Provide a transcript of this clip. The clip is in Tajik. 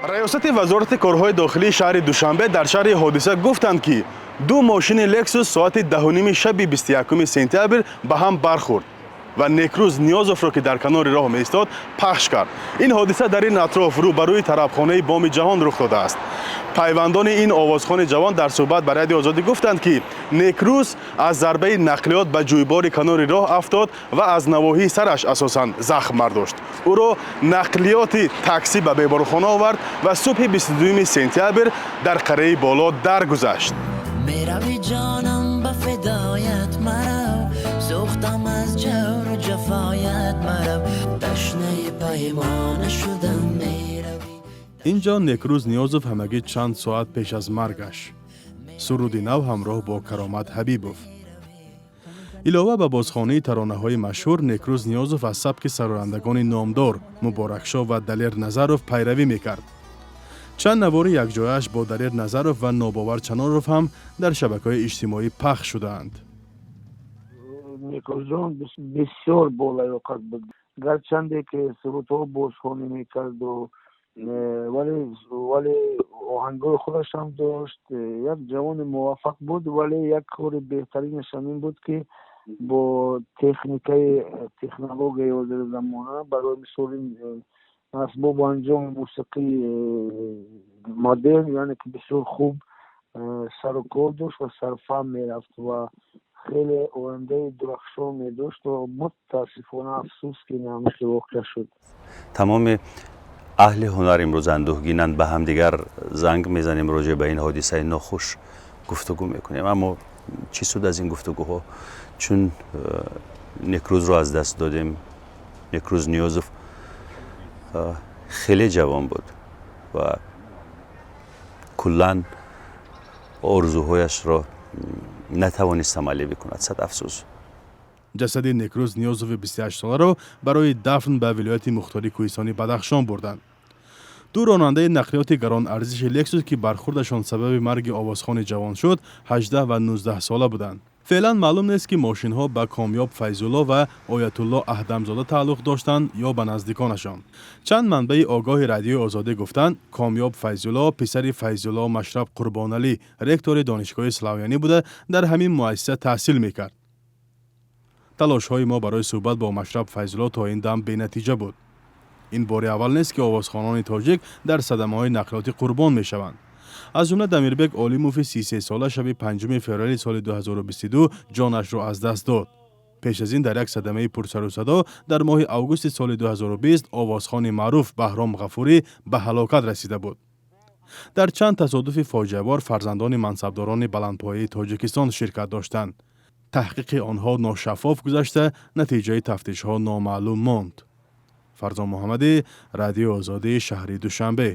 Раёсати Вазорати корҳои дохилии шаҳри Душанбе дар шарҳи ҳодиса гуфтанд, ки ду мошини «Лексус» соати 10:30 шаби 21 сентябр ба ҳам бархӯрд ва Некрӯз Ниёзовро, ки дар канори роҳ меистод, пахш кард. Ин ҳодиса дар ин атроф, рӯбарӯи тарабхонаи Боми Ҷаҳон рух додааст. Пайвандони ин овозхони ҷавон дар суҳбат ба Радиои Озодӣ гуфтанд, ки Некрӯз аз зарбаи нақлиёт ба ҷӯйбори канори роҳ афтод ва аз навоҳии сараш асосан захм бардошт. Ӯро нақлиёти таксӣ ба беморхона овард ва субҳи 22 сентябр дар қарияи боло даргузашт. Мерави, ҷонам ба фидоят марав, сӯхтам аз ҷавру ҷафоят марав, ташнаи паймона шудам, мерави. Инҷо Некрӯз Ниёзов ҳамагӣ чанд соат пеш аз маргаш. Суруди нав ҳамроҳ бо Каромат Ҳабибов. Илова ба бозхонии таронаҳои машҳур, Некрӯз Ниёзов аз сабки сарояндагони номдор Муборакшо ва Далер Назаров пайравӣ мекард. Чанд навори якҷояаш бо Далер Назаров ва Нобовар Чаноров ҳам дар шабакаҳои иҷтимоӣ пахш шудаанд. Некрӯзҷон бисёр болаёқат буд. Гарчанде ки сурудҳо бозхонӣ мекарду, вале оҳангҳои худашам дошт. Як ҷавони муваффақ буд, вале як кори беҳтаринаш ҳамин буд, ки бо техникаи технологияи ҳозири замона, барои мисол, ин асбобу анҷоми мусиқии модерн, яъне ки бисёр хуб сару кор дошт ва сарфаҳм мерафт ва хеле ояндаи дурахшон медошт ва мутаассифона, афсӯс, ки ин ҳамахел воқеа шуд. Тамоми аҳли ҳунар имрӯз андӯҳгинанд. Ба ҳамдигар занг мезанем, роҷеъ ба ин ҳодисаи нохуш гуфтугӯ мекунем, аммо чӣ суд аз ин гуфтугӯҳо, чун Некрӯзро аз даст додем. Некрӯз Ниёзов хеле ҷавон буд ва куллан орзуҳояшро натавонист амалӣ бикунад. Сад афсӯс. Ҷасади Некрӯз Ниёзови 28-соларо барои дафн ба вилояти мухтори Кӯҳистони Бадахшон бурданд. Ду ронандаи нақлиёти гаронарзиши «Лексус», ки бархӯрдашон сабаби марги овозхони ҷавон шуд, 18 ва 19 сола буданд. Феълан маълум нест, ки мошинҳо ба Комёб Файзулло ва Оятулло Аҳдамзода тааллуқ доштанд ё ба наздиконашон. Чанд манбаи огоҳи Радиои Озодӣ гуфтанд, Комёб Файзулло писари Файзулло Машраб Қурбоналӣ, ректори Донишгоҳи Славянӣ буда, дар ҳамин муассиса таҳсил мекард. Талошҳои мо барои суҳбат бо Машраб Файзулло то ин дам бенатиҷа буд. Ин бори аввал нест, ки овозхонони тоҷик дар садамаҳои нақлиётӣ қурбон мешаванд. Аз ҷумла Дамирбек Олимови 33сола шаби 5 феврали соли 2022 ҷонашро аз даст дод. Пеш аз ин дар як садамаи пурсарусадо дар моҳи августи соли 2020 овозхони маъруф Баҳром Ғафурӣ ба ҳалокат расида буд. Дар чанд тасодуфи фоҷиабор фарзандони мансабдорони баландпояи Тоҷикистон ширкат доштанд. Таҳқиқи онҳо ношаффоф гузашта, натиҷаи тафтишҳо номаълум монд. Фарзон Муҳаммадӣ, Радиои Озодӣ, шаҳри Душанбе.